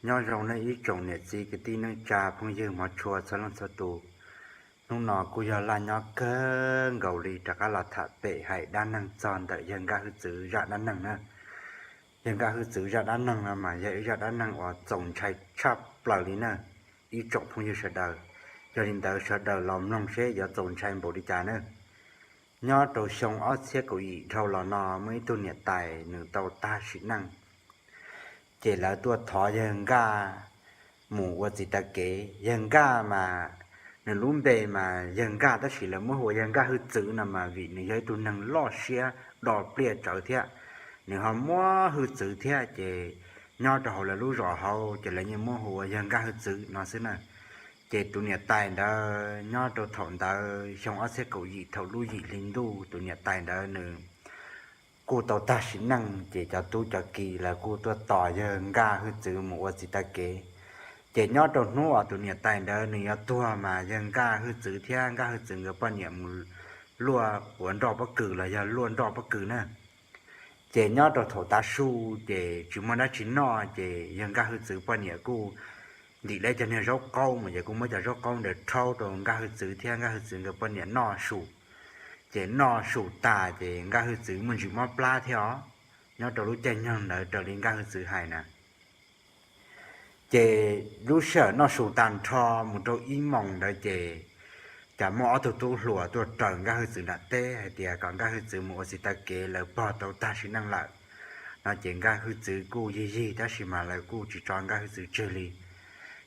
Nyob zoo nej ib tsoom niam txiv kwv tij neej tsa phooj ywg hmov tshua txhua leej txhua tus. Hnub no kuj yog laj nyob kawg nkaus li rov qab los tham pem hais dab neeg txog ntawm yawg Nkaj Hwj Txwv zaj dab neeg na. Yawg Nkaj Hwj Txwv zaj dab neeg no mas yog ib zaj dab neeg uas txaus ntshai tshaj plaws li na ib tsoom phooj ywg sawv daws. Yog li ntawd sawv daws los mloog seb yuav txaus ntshai npaum li cas na. Nyob rau xyoo ob txhiab kaum yim dhau los no muaj ib tug niam tais nws tau tag sim neej. Ces lawv tuaj thov yawg Nkaj mus ua txiv taw kev. Yawg Nkaj mas nws lub npe mas yawg Nkaj tab sis lawv muab hu ua yawg Nkaj Hwj Txwv no mas vim nws yog ib tug neeg loj siab do pliaj tsawv thiab, nws ho muaj hwj txwv thiab ces nyob rau hauv lawv lub zos hauv ces lawv yeej muab hu ua yawg Nkaj Hwj Txwv no xwb na. Ces tus niam tais ntawd nyob rau thaum ntawd xyoo ob txhiab kaum yim thaum lub yim hli ntuj tus niam tais ntawd nws kuj tau tag sim neej ces cov tub cov ki lawv kuj tuaj tos yawg Nkaj Hwj Txwv mus ua txiv taw kev. Ces nyob rau hnub uas tus niam tais ntawd nws yuav tuag mas yawg Nkaj Hwj Txwv thiab Nkaj Hwj Txwv nkawd poj niam mus luaj quav nroj pob kws los yog luaj nroj pob kws na. Ces nyob rau thaum tav su ces tsis muaj dab tsi noj ces yawg Nkaj Hwj Txwv poj niam kuj ntim lawv cov niag zaub qaub mas ces kuj muab cov zaub qaub ntawd rhaub rau Nkaj Hwj Txwv thiab Nkaj Hwj Txwv nkawd poj niam noj su. Ces noj su tas ces Nkaj Hwj Txwv muaj ntsis mob plab thiab os. Nyob rau lub caij nyoog ntawd raws li Nkaj Hwj Txwv hais na. Ces lub sij hawm noj su tag nrho mus rau ib moos ntawd ces cas muaj ob tug tub hluas tuaj raws Nkaj Hwj Txwv nram teb hais tias kom Nkaj Hwj Txwv mus ua txiv taw kev lawv pog tau tag sim neej lawm no ces Nkaj Hwj Txwv kuj yig yig tab sis mas lawv kuj tsis tso Nkaj Hwj Txwv tseg li.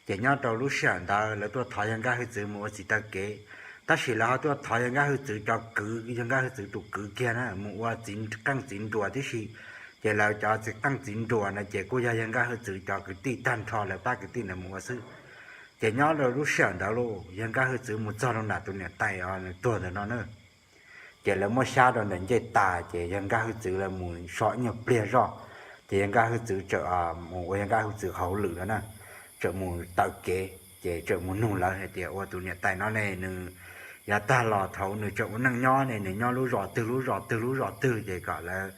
Ces nyob rau lub sij hawm ntawd lawv tuaj thov yawg Nkaj Hwj Txwv mus ua txiv taw kev, tab sis lawv ho tuaj thov yawg Nkaj Hwj Txwv cov kwv, yawg Nkaj Hwj Txwv tus kwv kiag na mus ua txiv qeej txiv nruas tib si. Ces lawv cov txiv qeej txiv nruas na ces kuj yog yawg Nkaj Hwj Txwv cov kwv tij tag nrho lawv pab kwv tij ntawd mus ua xwb. Ces nyob rau lub sij hawm ntawd lauj yawg Nkaj Hwj Txwv mus txog rau nram tus niam tais uas nws tuag ntawm no na. Ces lawv muab xyab rau ntawm ncej tas ces yawg Nkaj Hwj Txwv lawv mus so ib nyuag pliag zoj, ces yawg Nkaj Hwj Txwv txawm mus ua yawg Nkaj Hwj Txwv hauj lwm no na, txawm mus taw kev ces txawm mus nug lawv hais tias ua tus niam tais no ne nws yav tag los thaum nws tseem ua neej nyob ne nws nyob lub zos twg lub zos twg lub zos twg ces kom lawv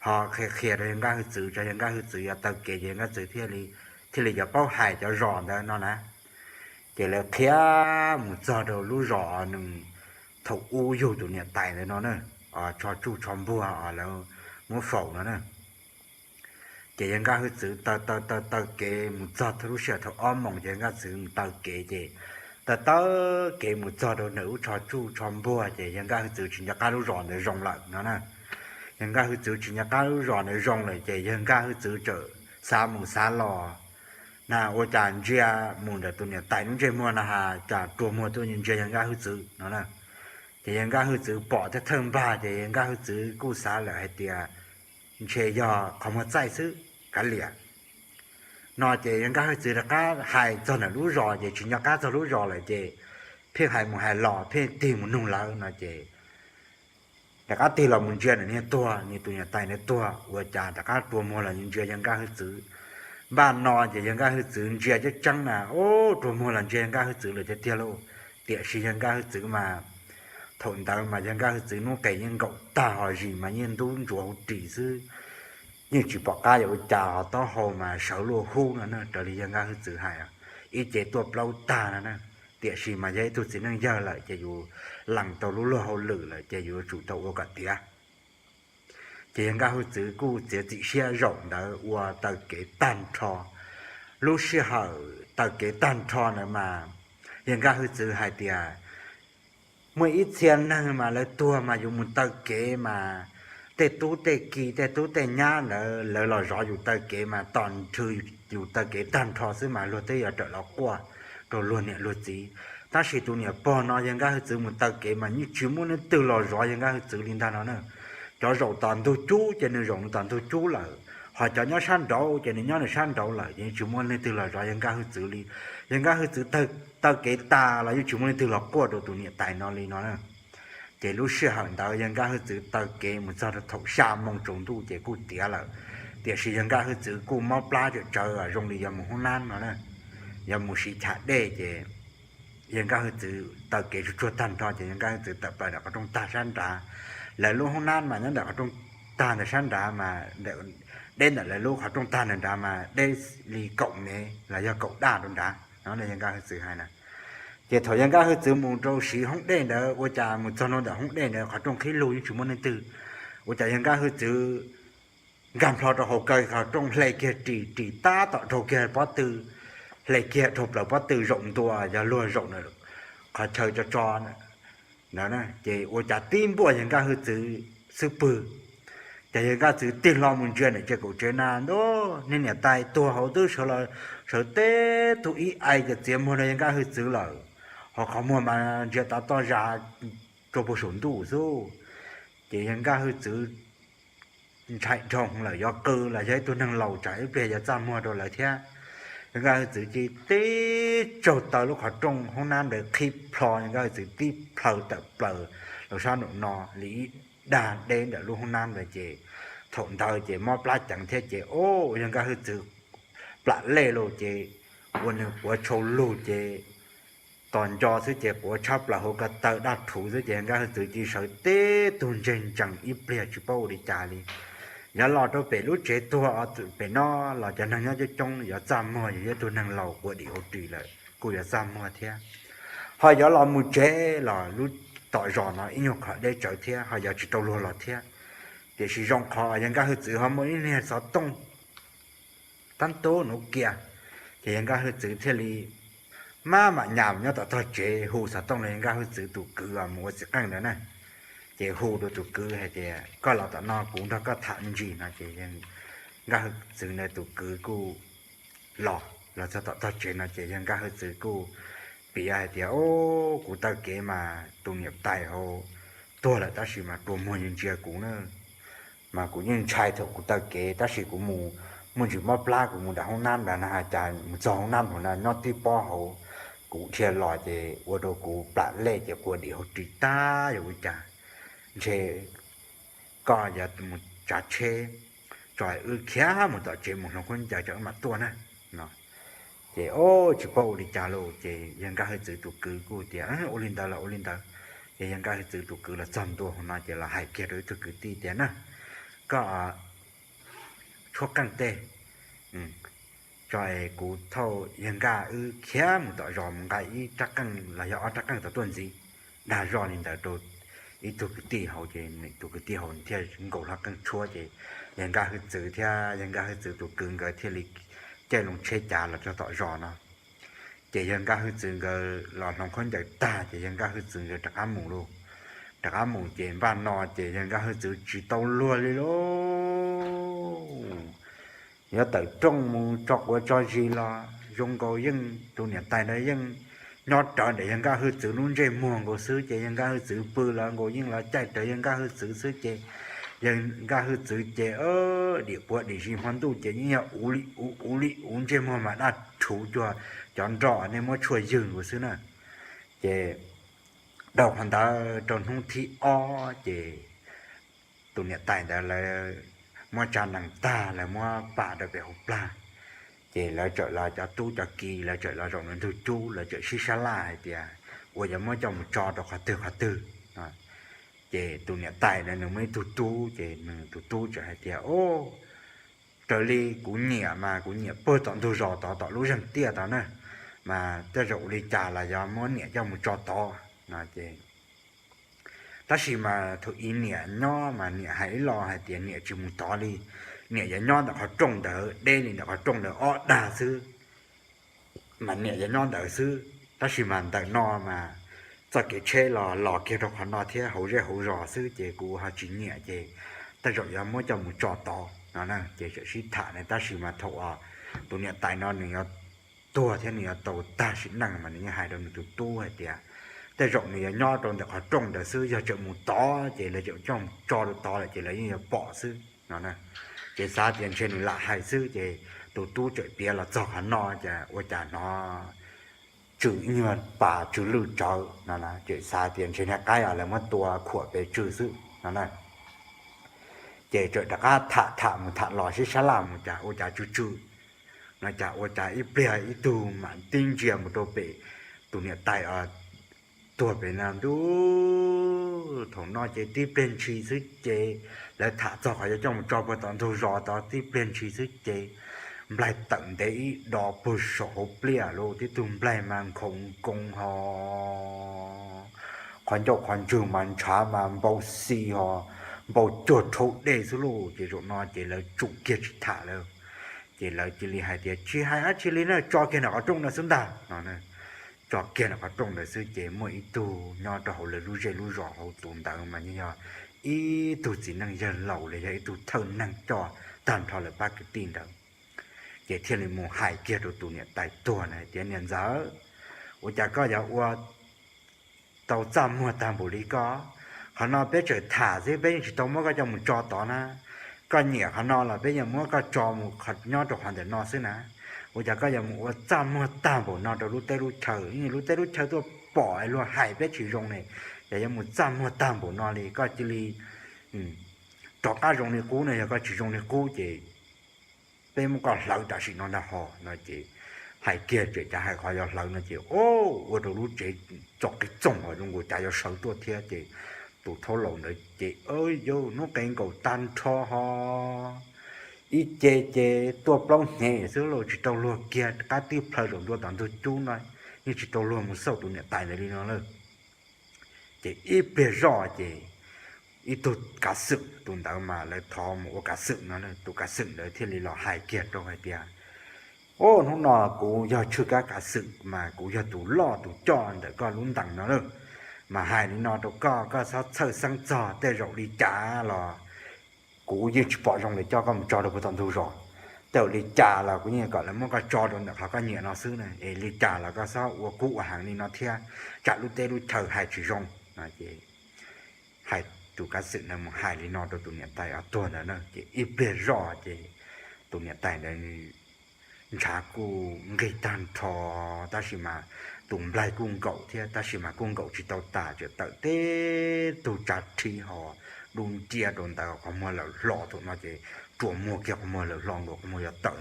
ho qhia qhia rau yawg Nkaj Hwj Txwv, yawg Nkaj Hwj Txwv yuav taw kev ces yawg Nkaj Hwj Txwv thiaj li, thiaj li yuav paub hais cov zos ntawd no na. Ces lawv qhia mus txog rau lub zos nws thaum ub yug tus niam tais ntawd no na, Tsho Tsuj Tsho Npuag os lawv muab faus no na. Ces yawg Nkaj Hwj Txwv taw taw taw taw kev mus txog lub sij hawm thaum ob moos ces yawg Nkaj Txwv mus taw kev ces taw taw kev mus txog rau ntawm lub Tsho Tsuj Tsho Npuag ces yawg Nkaj Hwj Txwv tsis nco qab lub zos ntawd zoo lawm no na. Yawg Nkaj Hwj Txwv tsis nco qab lub zos ntawd zoo lawm ces yawg Nkaj Hwj Txwv txawm xav mus xav los na ua cas ntsia mus ntawm tus niam tais lub ntsej muag no ha cas rua muag tuaj ntsia yawg Nkaj Hwj Txwv no na. Ces yawg Nkaj Hwj Txwv pom thiab thawj npag ces yawg Nkaj Hwj Txwv kuj xav lawm hais tias ntshe yog qhov muag txaij xwb, kav liam no ces yawg Nkaj Hwj Txwv rov qab hais txog ntawm lub zos ces tsis nco qab txog lub zos lawm ces pheej hais mus hais los pheej tig mus nug lawv no ces rov qab tig los mus ntsia nws niag tuag, nws tus niam tais nws tuag ua cas rov qab rua muag los ntsia yawg Nkaj Hwj Txwv. Npaj no ces yawg Nkaj Hwj Txwv ntsia ceeb tseeb na, ub, rua muag los ntsia yawg Nkaj Hwj Txwv lawm tiag tiag lauj. Tiam sis yawg Nkaj Hwj Txwv mas thaum ntawd mas yawg Nkaj Hwj Txwv hnub qes yeej nkaum tag ho zis mas yeej ntub ntsuav hauv ris xwb, yeej tsis pom qab yuav ua cas ho taub hau mas sawv luaj hub no na, raws li yawg Nkaj Hwj Txwv hais, ib ce tuaj plaub tag no na. Tiam sis mas yog ib tug txiv neej yawg lawm ces yus lees tau lub luag hauj lwm lawm ces yus yuav tsum tau ua kom tiav. Ces yawg Nkaj Hwj Txwv kuj txiav txim siab zaum ntawd ua taw kev tag nrho. Lub sij hawm taw kev tag nrho ntawd mas yawg Nkaj Hwj Txwv hais tias muaj ib txhia neeg mas lawv tuag mas yus mus taw kev mas tej tub tej ki tej tub tej nyab ntawd lawv los zov yus taw kev mas tos nrhw yus taw kev tag nrho xwb mas luag twb yuav rawm los quaj rau luag niam luag txiv. Tab sis tus niam pog no yawg Nkaj Hwj Txwv mus taw kev mas yeej tsis muaj leej twg los zov yawg Nkaj Hwj Txwv li ntag no na. Cov zaum tom ntug cub ces nws zaum nws tom ntug cub lawm, ho cov nyob sab nraud ces nws nyob nws sab nraud lawm, yeej tsis muaj leej twg los zov yawg Nkaj Hwj Txwv li. Yawg Nkaj Hwj Txwv taw kev tas los yeej tsis muaj leej twg los quaj rau tus niam tais no li no na. Ces lub sij hawm ntawd yawg Nkaj Hwj Txwv taw kev mus txog rau thaum xya moo tsaus ntuj ces kuj tiav lawm. Tiam sis yawg Nkaj Hwj Txwv kuj mob plab tsawm tsawv zoo li yuav mus hoob nab no na, yuav mus siv chav dej ces yawg Nkaj Hwj Txwv taw kev tsuag tsuag tag nrho ces yawg Nkaj Hwj Txwv tawm plaws ntawm qhov rooj tag sab nrad. Lawv lub hoob nab mas nyob ntawm qhov rooj tag ntawm sab nrad mas ntawm deb ntawm lawv lub qhov rooj tag nrad mas deb li kaum mev los yog kaum daj rau nrad no, yawg Nkaj Hwj Txwv hais na. Ces thaum yawg Nkaj Hwj Txwv mus rau siv hoob dej ntawd, ua cas mus txog ntua ntawm hoob dej ntawd qhov rooj qhib lug yeej tsis muaj leej twg. Ua cas yawg Nkaj Hwj Txwv nkag nplho rau hauv kaw qhov rooj, hle kiag ris, ris tab tom dhau kiag pob tw, hle kiag dhau plaws pob tw zaum ntua, yog luag zaum qhov chaw tso tso ntawd, ces ua cas tib npuaj yawg Nkaj Hwj Txwv xub pwg. Ces yawg Nkaj Hwj Txwv tig hlo mus ntsia ntawm tsev kaum tsev na, ntuj, niag niam tais tuag hauv twb sawv teb tug ib ai ces txiav muag rau yawg Nkaj Hwj Txwv lawm, ho qhov muag mas ntsia tav toj zam rau puag saum ntuj xwb. Ces yawg Nkaj Hwj Txwv ntshai dhau lawm, yuav qw los yog ib tug neeg laus tsam ib pliag yuav txaj muag rau lawv thiab. Yawg Nkaj Hwj Txwv cia li tib tsaug taw lub qhov rooj hoob nab ntawd qhib plho, yawg Nkaj Hwj Txwv tib plhaw tawm plaws los sab nraum no li ib dag deb ntawm lub hoob nab ntawd ces thaum ntawd ces mob plab ceev thiab ces, o, yawg Nkaj Hwj Txwv plam lej los ces ua nws quav tshau lug ces tos nco xwb ces quav tshab plaws hauv ko taw daj rhuv xwb ces yawg Nkaj Hwj Txwv cia li sawv teb tug ntseg ntsees ib pliag tsis paub ua li cas li. Yuav los rau pem lub tsev tuag pem no los cov neeg nyob coob coob, yuav txaj muag, yog ib tug neeg laus quav dim hauv ris lawm kuj yuav txaj muag thiab. Ho yuav los mus tsev los lub tom zos no ib nyuag qhov deb tsawv thiab, ho yuav tsis tau luag los thiab. Tiam sis zoo qhov yawg Nkaj Hwj Txwv ho muaj ib niag xov tooj tab tub nuv kiag, ces yawg Nkaj Hwj Txwv thiaj li maj mam nyas nyob tom tog tsev hu xov tooj los yawg Nkaj Hwj Txwv tus kwv mus ua txiv qeej ntawd na. Ces hu rau tus kwv hais tias, koj los tom no kuv nrog koj tham ntsis no ces Nkaj Hwj Txwv ntawd tus kwv kuj los, los txog tom tog tsev no ces yawg Nkaj Hwj Txwv kuj piav hais tias, o, kuv taw kev mas tus niam tais hauv tuag lawm tab sis mas rua muag ntsia kuv na, mas kuv yeej ntshai thaum kuv taw kev tab sis kuv mus muaj ntsis mob plab kuv mus nram hoob nab ntawd na, cas mus txog hoob nab hauv na nyob tib pob hauv, kuv dhia los ces ua rau kuv plam lej ces quav dim hauv ris tag, yog ua cas ntshe koj yuav mus tsav tsheb tso wb khiav mus tom tsev mus hloov khaub ncaws tso wb mam tuaj na no. Ces o, tsis paub ua li cas lauj, ces yawg Nkaj Hwj Txwv tus kwv kuj tias, ua li ntawd los ua li ntawd. Ces yawg Nkaj Hwj Txwv tus kwv los txog ntua hauv no ces los hais kiag rau ib tug kwv tij tias na, koj tshuab qeej tej tso es kuv thauj yawg Nkaj wb khiav mus tom zos mus nqa ib rab qeej los yog ob rab qeej tau tuaj ntxiv. Dag zoj li ntawd rau ib tug kwv tij hauv ces tus kwv tij hauv thiaj nkaus hlo qeej tshuab ces yawg Nkaj Hwj Txwv thiab yawg Nkaj Hwj Txwv tus kwv nkawd thiaj li caij loo tsheb cav los txog tom zos no. Ces yawg Nkaj Hwj Txwv nkawd los hloov khaub ncaws tag ces yawg Nkaj Hwj Txwv nkawd rov qab mus lauj. Rov qab mus ces npaj no ces yawg Nkaj Hwj Txwv tsis tau luag li lauj. Yuav tawm rooj mus tso quav tso zis los zoo nkaus yeej tus niam tais ntawd yeej nyob rawv ntawm yawg Nkaj Hwj Txwv lub ntsej muag nkaus xwb ces yawg Nkaj Hwj Txwv pw los nkaus yeej los caij rawv yawg Nkaj Hwj Txwv xwb ces yawg Nkaj Hwj Txwv ces dim quav dim zis hmo ntuj ces yeej yog uv li uv uv li uv, ntsej muag mas daj rhuv cuag cov nroj nej muab tshuaj ywg nkaus xwb na. Ces dhau qhov ntawd rau hnub thib ob ces tus niam tais ntawd lawv muab tsa nees tag lawv muab pam rau pem hauv plag. Ces lawv txawm los, cov tub cov ki lawv txawm los zaum ntug cub, lawv txawm sib sab laj hais tias uas yuav muab coj mus tso rau qhov twg qhov twg. Ces tus niam tais ntawd nws muaj ib tug tub ces nws tus tub txawm hais tias, o, raws li kuv nyiam mas kuv nyiam puag tom ntug zos tod tom lub zeeg tiaj tod na, mas tej zaum ua li cas los yuav muab niam coj mus tso tod no ces tab sis mas thaum i niam nyob mas niam hais ib lo hais tias niam tsis mus tod li, niam yuav nyob ntawm qhov rooj ntawd, deb li ntawm qhov rooj ntawd ob dag xwb, mas niam yuav nyob ntawd xwb. Tab sis mas ntawm no mas txoj kev tsheb los los kiag rau qhov no thiab hauv zej hauv zos xwb ces kuv ho tsis nyiam ces tej zaum yuav muab coj mus tso tod no na. Ces txawm sib tham na, tab sis mas thaum tus niam tais no nws yuav tuag thiab nws yuav tau tag sim neej mas nws yeej hais rau nws tus tub hais tias tej zaum nws yuav nyob rau ntawm qhov rooj ntawd xwb, yog tseem mus tod ces lawv tseem coj mus tso rau tod lawm ces lawv yeej yuav pom xwb no. Ces xav tias ntshe nws lam hais xwb ces tus tub txawm piav los txog qhov no ces ua cas hnov tsw ib nyuag pas tsw lwj tsawv no, txawm xav tias ntshe niag qaib os lawv muab tua khuam pes tsw xwb no na. Ces txawm rov qab tham tham mus tham los sib sab laj mus cas ua cas tsw tsw no cas ua cas ib pliag ib tug mam tib ntsia mus rau pem tus niam tais tuag pem no ntuj Thaum no ces tib pliag ntshis xwb ces lawv tham txog qhov yuav coj mus tso puag tom ntug zos tod, tib pliag ntshis xwb ces nplaig tawm ntev ib do puag saum hauv pliaj lauj. Tib tug nplaig mas nkhaus nkoos ho qhov ncauj qhov ntswg mas ntshav mas npau xi ho npau cuag rhaub dej xwb lauj. Ces zaum no ces lawv tsum kiag tsis tham lawm. Ces lawv cia li hais tias tsis hais dab tsi li na, tso kiag nram qhov rooj ntawd xwb ntag no. Tso kiag nram qhov rooj ntawd xwb ces muaj ib tug nyob rau hauv lawv lub zej lub zos hauv, tus ntawd mas yog ib tug txiv neej yawg laus los yog ib tug thawj neeg coj tag nrho lawv pab kwv tij ntawd. Ces thiaj li mus hais kiag rau tus niam tais tuag na tias niam ntxawm, ua cas koj yuav ua tau txaj muag tag npaum li koj? Qhov no peb tseem tham xwb, peb yeej tsis tau muab koj coj mus tso tod na. Koj nyiam qhov no los peb yeej muab koj tso mus nyob rau qhov ntawm no xwb na. Ua cas koj yuav mus ua txaj muag tag npaum no rau lub teb lub chaw? Lub teb lub chaw tuaj pom luag hais peb tsis zoo ne, cas yuav mus txaj muag tag npaum no li? Koj cia li rov qab zoo li qub no, yog koj tsis zoo li qub ces peb muab koj hlawv tam sim no ntag ho no. Ces hais kiag tseem cav hais qhov yuav hlawv no ces ua rau lub tsev txo qis txoog ho zoo nkaus cas yuav sawv tuaj thiab. Ces tus thaub laus ntawd ces yuav hnub qes nkaus tag nrho ho ib ce ces tuaj plaub hnyev xwb los tsis tau luag kiag, qab twb plhaw zaum ntua tom ntug cub no yeej tsis tau luag mus xauj tus niam tais ntawd li no lawm. Ces ib pliag zoj ces ib tug kav xwm, tus ntawd mas lawv thov mus ua kav xwm no, tus kav xwm ntawd thiaj li los hais kiag rau hais tias, Au, hnub no kuv yog tshwj kab kav xwm mas kuv yog tus loj tus coj ntawm koj lub ntees no lawm, mas hais li no rau koj, koj txhob txhawj xeeb txog, tej zaum li cas los kuv yeej tsis pom zoo li coj koj mus tso rau puag tom ntug zos. Tej zaum li cas los kuv yeej kom lawv muab koj tso rau ntawm qhov koj nyiam no xwb na, es li cas los koj txhob ua kub ua heev li no thiab, tsam lub teb lub chaw hais tsis zoo. Hais, tus kav xwm ntawd mus hais li no rau tus niam tais uas tuag ntawd na, ces ib pliag zoj ces tus niam tais ntawd ntshav kuj nqig tag nrho, tab sis mas tus nplaig kuj nkaum thiab, tab sis mas kuj nkaum tsis tau tas, tseem tawm tib tug tsav rhib ho dub ncia rau ntawd, qhov muag lawm hlo. Thaum no ces tsuas muag kiag qhov muag lawm hlo nkaus, qhov muag yuav tawm,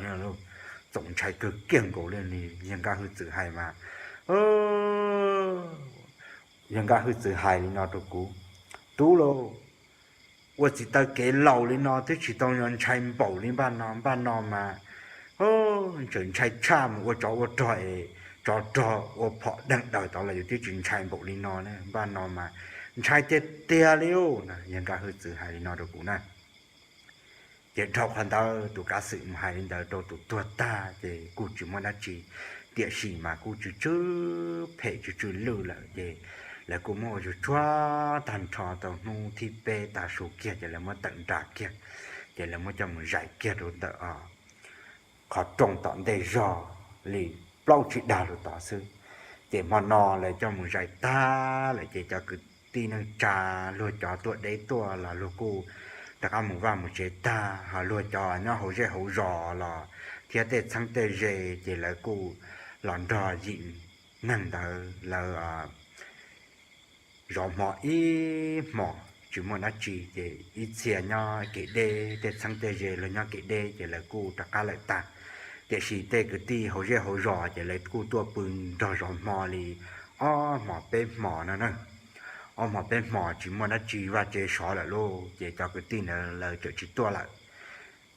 txaus ntshai kawg kiag nkaus li. Yawg Nkaj Hwj Txwv hais mas, Yawg Nkaj Hwj Txwv hais li no rau kuv, Tub lauj, ua txiv taw kev laus li no twb tsis tau ntshai npaum li npaj no. Npaj no mas tseem ntshai tshaj mus ua tsov ua rog es tsov rog ua phom deeg daws tod los yus twb tsis ntshai npaum li no ne. Npaj no mas ntshai tiag tiag li. Yawg Nkaj Hwj Txwv hais li no rau kuv na. Ces dhau qhov ntawd tus kav xwm mus hais li ntawd rau tus tuag tag ces kuj tsis muaj dab tsi, tiam sis mas kuj tsw tsw phem tsw tsw lwj lawm ces lawv kuj muab ua tsuag tsuag tag nrho tau hnub thib peb tav su kiag ces lawv muab tawm nra kiag, ces lawv muab coj mus zais kiag rau ntawm qhov rooj tom ntej zog li plaub tsib dag lus tod xwb. Ces hmo no lawv coj mus zais tag lawm ces cov kwv tij neej tsa luag cov tuaj deb tuaj los luag kuj rov qab mus vaj mus tsev tag, ho luag cov nyob hauv zej hauv zos los thiab tej txheeb tej ze ces lawv kuj los nrog yim neeg ntawd lawv zov hmo ib hmos tsis muaj dab tsi. Ces ib txhia nyob kev deb, tej txheeb tej ze luag nyob kev deb ces lawv kuj rov qab lawm tag. Tiam sis tej kwv tij hauv zej hauv zos ces lawv kuj tuaj pw nrog zov hmo li ob hmos peb hmos no na. Ob hmos peb hmos tsis muaj dab tsi vaj tsev sov lawm lauj, ces cov kwv tij ntawd lawv txawm tsis tuaj lawm.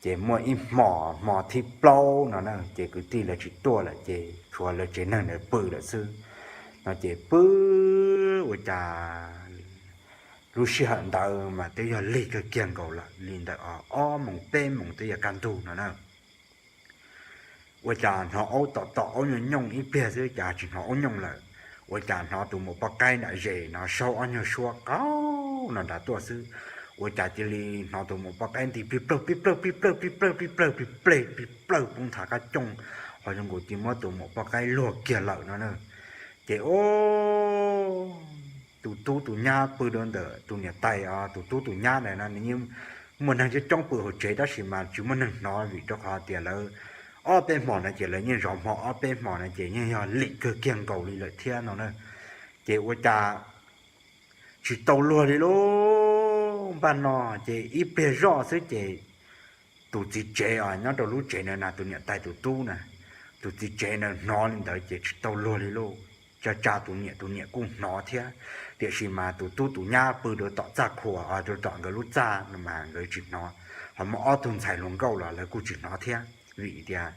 Ces muaj ib hmos, hmo thib plaub no na, ces kwv tij lawv tsis tuaj lawm ces tshuav lawv tsev neeg ntawd pw lawm xwb. No ces pw ua cas lub sij hawm ntawd mas twb yog lig kawg kiag nkaus lawm, li ntawm ob moos peb moos twb yog kaj ntug no na. Ua cas hnov aub tom tom aub nyooj nyooj ib pliag xwb cas tsis hnov aub nyooj lawm. Ua cas hnov tus maum poj qaib nram zes no saub ob nyuag suab qaub no nrad tuaj xwb. Ua cas cia li hnov tus maum poj qaib nti plig plawg plig plawg plig plawg plig plawg plig plawg plig plawg plig plawg poob nthav qab cooj, ho zoo nkaus cia muab tus maum poj qaib luag kiag lawm no na. Ces tus tub tus nyab pw rau ntawm tus niam tais os, tus tub tus nyab ntawd no nws yeej muaj neeg coob coob pw hauv tsev tab sis mas tsis muaj neeg hnov vim rau qhov tias lawv ob peb hmos no ces lawv yeej zov hmo ob peb hmos no ces yeej yog lim kawg kiag nkaus li lawm thiab no na. Ces ua cas tsis tau luag li lauj. Npaj no ces ib pliag zoj xwb ces tus txiv tsev os nyob rau lub tsev ntawd na, tus niam tais tus tub na, tus txiv tsev ntawd hnov li ntawd ces tsis tau luag li lauj. tsa tsa tus niam, tus niam kuj hnov thiab. Tiam sis mas tus tub tus nyab pw rau tom txaj qhua, rau tom nkawd lub txaj no mas nkawd tsis hnov. Ho muaj ob tug ntxhais hluas nkauj los lawv kuj tsis hnov thiab, vim tias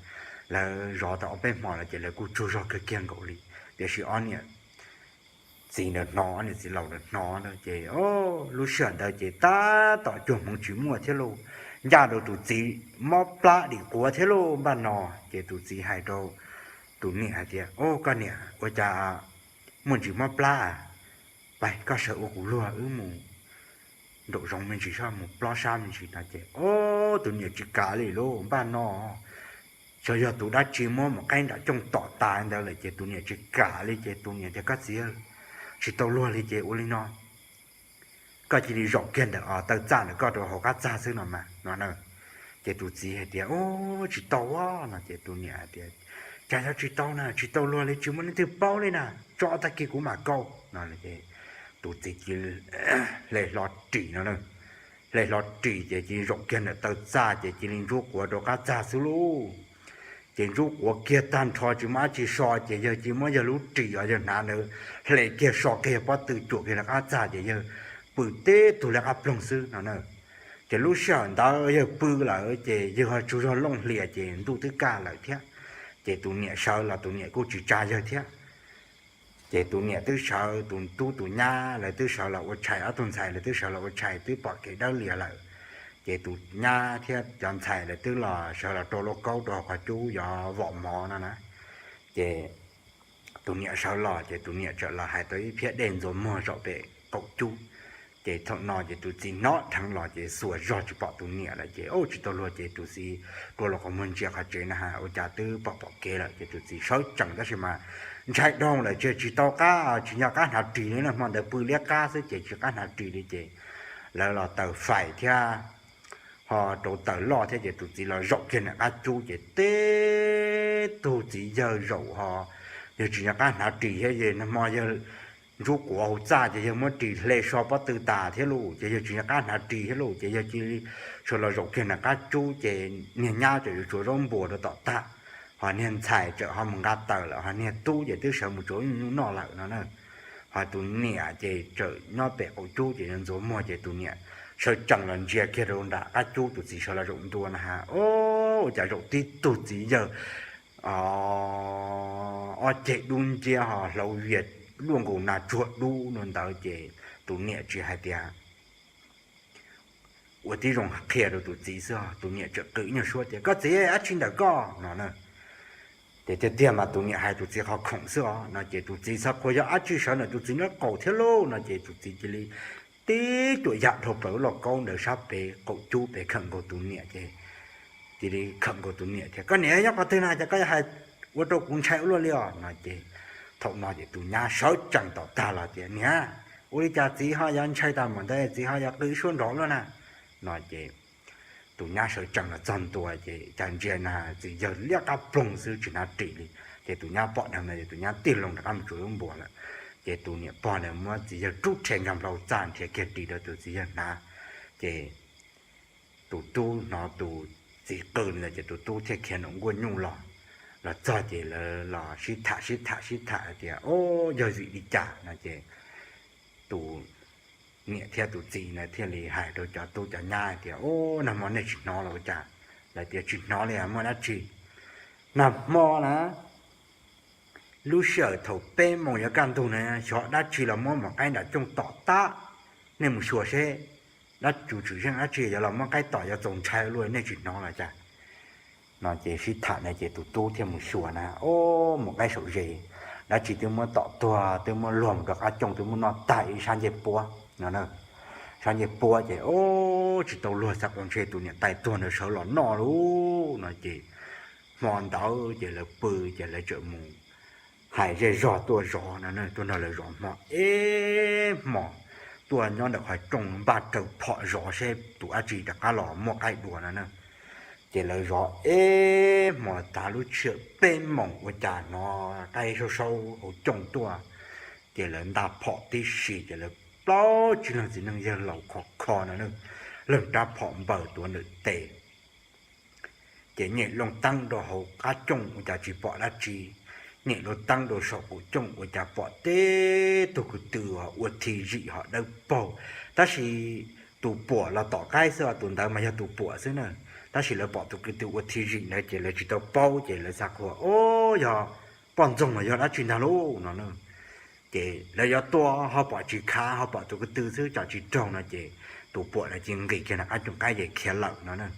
lawv zov tau ob peb hmo lawm ces lawv kuj tsaug zog kawg kiag nkaus li. Tiam sis ob niam txiv ntawd hnov, ob niam txiv laus ntawd hnov na, ces lub sij hawm ntawd ces tab tom cuag hmoov tsis muaj thiab lauj, ncaj rau tus txiv mob plab dim quav thiab lauj npaj no. Ces tus txiv hais rau tus niam hais tias, Au, koj niam, ua cas muaj ntsis mob plab? Pab koj sawv ua kuv luag, wb mus nraum zoov me ntsis, soj mus plob sab me ntsis no. Ces, au, tus niam tsis kam li lauj npaj no, xyov yog tus dab tsi muab mus qaib nram cooj tom tas ntawd lawm ces tus niam tsis kam li. Ces tus niam tias, Koj txiv, tsis tau luag li ces ua li no, koj cia li zaum kiag ntawm taw txaj ntawm koj rau hauv qab txag xwb no mas no na. Ces tus txiv hais tias, Au, tsis tau a no. Ces tus niam hais tias, Cas yog tsis tau na, tsis tau luag li, tsis muaj leej twg paub li na, tso tag kis kuv mam kauv no. Tus txiv cia li hle hlo ris no, hle hlo ris ces cia li zaum kiag ntawm taw txaj ces cia li ntsuab quav rau qab txag xwb lauj. Ces ntsuab quav kiag tag nrho tsis muaj dab tsi so ces yawg cia li muab yawg lub ris uas yawg hnav ntawd hle kiag so kiag pob tw cuam kiag rau qab txag ces yawg pw tib tug liab qab ploog xwb no na. Ces lub sij hawm ntawd yawg pw lawm ces yawg ho tsaug zog looj hlias ces ntuj twb kaj lawm thiab. Ces tus niam sawv los tus niam kuj tsis tsa yawg thiab. Ces tus niam twb sawv, tus tub tus nyab lawv twb sawv los ua tshais, ob tug ntxhais lawv twb sawv los ua tshais twb pom kev dawb lias lawm. Ces tus nyab thiab cov ntxhais lawv twb los sawv los rau lauj kaub rau hauv qhov cub yuav vom mov no na. Ces tus niam sawv los ces tus niam txawm los hais tau ib phiab dej ntxuav muag zaum pem qaum cub. Ces thaum no ces tus txiv hnov dheev los ces xuas zog tsis pom tus niam lawm ces, au, tsis tau luag ces tus txiv rua los qhov muag ntsia qhov tsev na has ua cas twb pom pom kev lawm ces tus txiv sawv tsees tab sis mas ntshai dhau lawm ces tsis tau qab, tsis nco qab hnav ris li na, hmo ntawd pw liab qab xwb ces tsis qab hnav ris li ces lawv los taws fais thiab ho rauv taws loj thiab ces tus txiv los zaum kiag ntawm qab cub ces tib tug txiv yawg zaum ho yawg tsis nco qab hnav ris thiab ces nag hmo yawg ntsuab quav hauv txaj ces yawg muab ris hle so pob tw tas thiab lauj ces yawg tsis nco qab hnav ris thiab lauj ces yawg cia li sawv los zaum kiag ntawm qab cub ces niag nyab txawm yuav tsuav zaub npuas rau tom tag, ho niag ntxhais txawm ho mus nqa taws lawm ho niag tub ces twb sawv mus tsuav nyuj noj lawm no na. Ho tus niam ces txawm nyob pem qaum cub ces ntxuav muag ces tus niam sawv tsees los ntsia kiag rau nram qab cub tus txiv sawv los zaum ntua na has, au, ua cas zaum tib tug txiv yawg ob ceg dub nciab ho hlauv vias luaj nkaus nas tsuag dub no ntawd ces tus niam tsis hais tias ua tib zoo qhia rau tus txiv xwb, tus niam txawm qw nyuag suab tias, Koj txiv, dab tsi ntawm koj no na? Ces tiag tiag mas tus niam hais tus txiv qhov khoom xwb os no ces tus txiv txhaj qhuas yog dab tsi sawv ntawm tus txiv nraub qaum thiab lauj no ces tus txiv cia li tib cuam yam dhau plaws lub lauj kaub ntawd sab pem qaum cub pem khawm nkaus tus niam ces cia li khawm nkaus tus niam tias, Koj niam nyob qhov twg na ces koj yuav hais ua rau kuv ntshai ua luaj li os no ces thaum no ces tus nyab sawv tsees tom tag los tias, Niam, ua li cas txiv ho yuav ntshai tas npaum ntawd, txiv ho yuav qw suab nrov luaj na no ces tus nyab sawv tsees los txog ntua ces cas ntsia na txiv yawg liab qab ploog xwb tsis hnav ris li. Ces tus nyab pom dheev ntawd ces tus nyab tig loo rov qab mus tsuav lub npuas lawm. Ces tus niam pog ntawd muab txiv yawg rub rhe nkag plaws txaj nrhiav kiag ris rau tus txiv yawg hnav. Ces tus tub hnov tus txiv qw li ntawd ces tus tub thiaj khiav nraum nkuaj nyuj los. Los txog ces lawv los sib tham sib tham sib tham hais tias, Au, yog vim li cas no ces tus niam thiab tus txiv na thiaj li hais rau cov tub cov nyab hais tias, Au, nag hmo nej tsis hnov los ua cas? Lawv tias, Tsis hnov li, muaj dab tsi? Nag hmo na, lub sij hawm thaum peb moos yuav kaj ntug na, xyov dab tsi los muab mus qaib nram cooj tom tag. Nej mus xyuas seb dab tsi, tswm zeej dab tsi yuav los muab qaib tom yuav txaus ntshai luaj, nej tsis hnov los cas? No ces sib tham na ces tus tub thiaj mus xyuas na, au, mus qaib saum ze, dab tsi twb muab tom tuag, twb muab luag mus rau qab cooj, twb muab noj tag ib sab ncej puab no. Sab ncej puab ces, au, tsis tau luag, xav tias ntshe tus niam tais tuag ntawd sawv los noj lauj no ces hmo ntawd ces lawv pw ces lawv txawm mus hais zej zog tuaj zov no, tuaj nrog lawv zov hmo ib hmos, tuaj nyob ntawm qhov rooj npaj raws phom zov seb tus dab tsi rov qab los muaj qaib dua no na. Ces lawv zov ib hmos tas lub sij hawm peb moos ua cas hnov qaib saub saub hauv cooj tuaj. Ces lawv nta phom tib si ces lawv plaub tsib leeg txiv neej yawg laus khov kho no, leej rab phom npaws tuav ntawm tes. Ces nyem loo teeb rau hauv qab cooj ua cas tsis pom dab tsi. nyem lub teeb rau saum qaum cooj ua cas pom teb tug kwv tw ua thim zim ho dawb paug, tab sis tus puam los tom qaib xwb os, tus ntawd mas yog tus puam xwb na. Tab sis lawv pom tus kwv tw ua thim zim ntawd ces lawv tsis tau paub ces lawv xav qhuas, Ub, yog poj ntxoog los yog dab tsi ntag lauj, no na. Ces lawv yuav tua ho pom tsis khav, ho pom tus kwv tw xwb tsom tsis raug no ces tus puam ntawd cia nqis kiag nram qab cooj qaib ces khiav lawm no.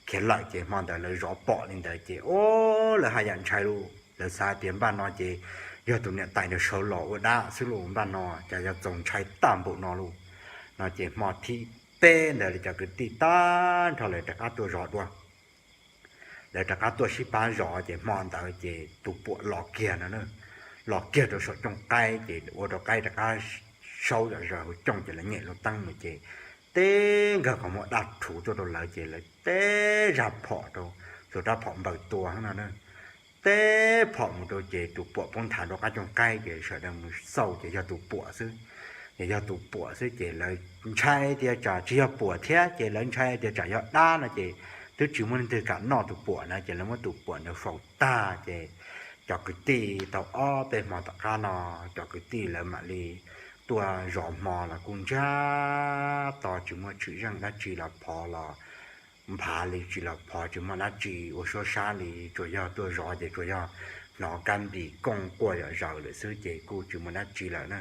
Khiav lawm ces hmo ntawd lawv zov pom li ntawd ces, Ub, lawv haj yam ntshai lauj, lawv xav tias npaj no ces yog tus niam tais ntawd sawv los ua dab xwb lauj, npaj no cas yuav txaus ntshai tag npaum no lauj, no ces hmo thib peb ntawd lawv cov kwv tij tag nrho lawv rov qab tuaj zov dua. Lawv rov qab tuaj sib pab zov ces hmo ntawd ces tus puam los kiag no na, los kiag rau saum cooj qaib ces ua rau qaib rov qab saub zom zaws hauv cooj ces lawv nyem lub teeb mus ces teb nkawg qhov muag daj rhuv tuaj rau lawv ces lawv teb zaj phom rau, txhua rab phom npaws tua no na. Teb phom mus rau ces tus puam poob nthav rau qab cooj qaib ces sawv daws mus xauj ces yog tus puam xwb. Ces yog tus puam xwb ces lawv ntshai tias tsam tsis yog puam thiab ces lawv ntshai tias tsam yog dab no ces twb tsis muaj leej twg kam noj tus puam na ces lawv muab tus puam ntawd faus tag ces cov kwv tij tau ob peb hmo tom qab no cov kwv tij lawv mam li tuaj zov hmo los kuj ntsiag to tsis muaj tshwm zeej dab tsi los phov los nphav li tsis los phov tsis muaj dab tsi ua suab sab li, tsuas yog tuaj zov ces tsuas yog hnov kab npis kooj quaj zom zaws lawm xwb ces kuj tsis muaj dab tsi lawm na.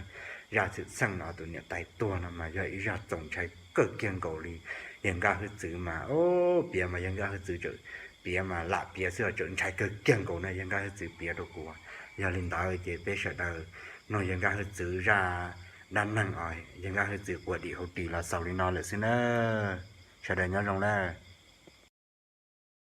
Zaj xwm txheej no tus niam tais tuag no mas yog ib zaj txaus ntshai kawg kiag nkaus li. Yawg Nkaj Hwj Txwv mas, Ub, piav mas Yawg Nkaj Hwj Txwv txawm piav mas lam piav xwb txawm ntshai kawg kiag nkaus na, Yawg Nkaj Hwj Txwv piav rau kuv. Yog li ntawd ces peb sawv daws mloog Yawg Nkaj Hwj Txwv zaj dab neeg os, Yawg Nkaj Hwj Txwv quas dim hauv ris los xaus li no lawm xwb na. Sawv daws nyob zoo na.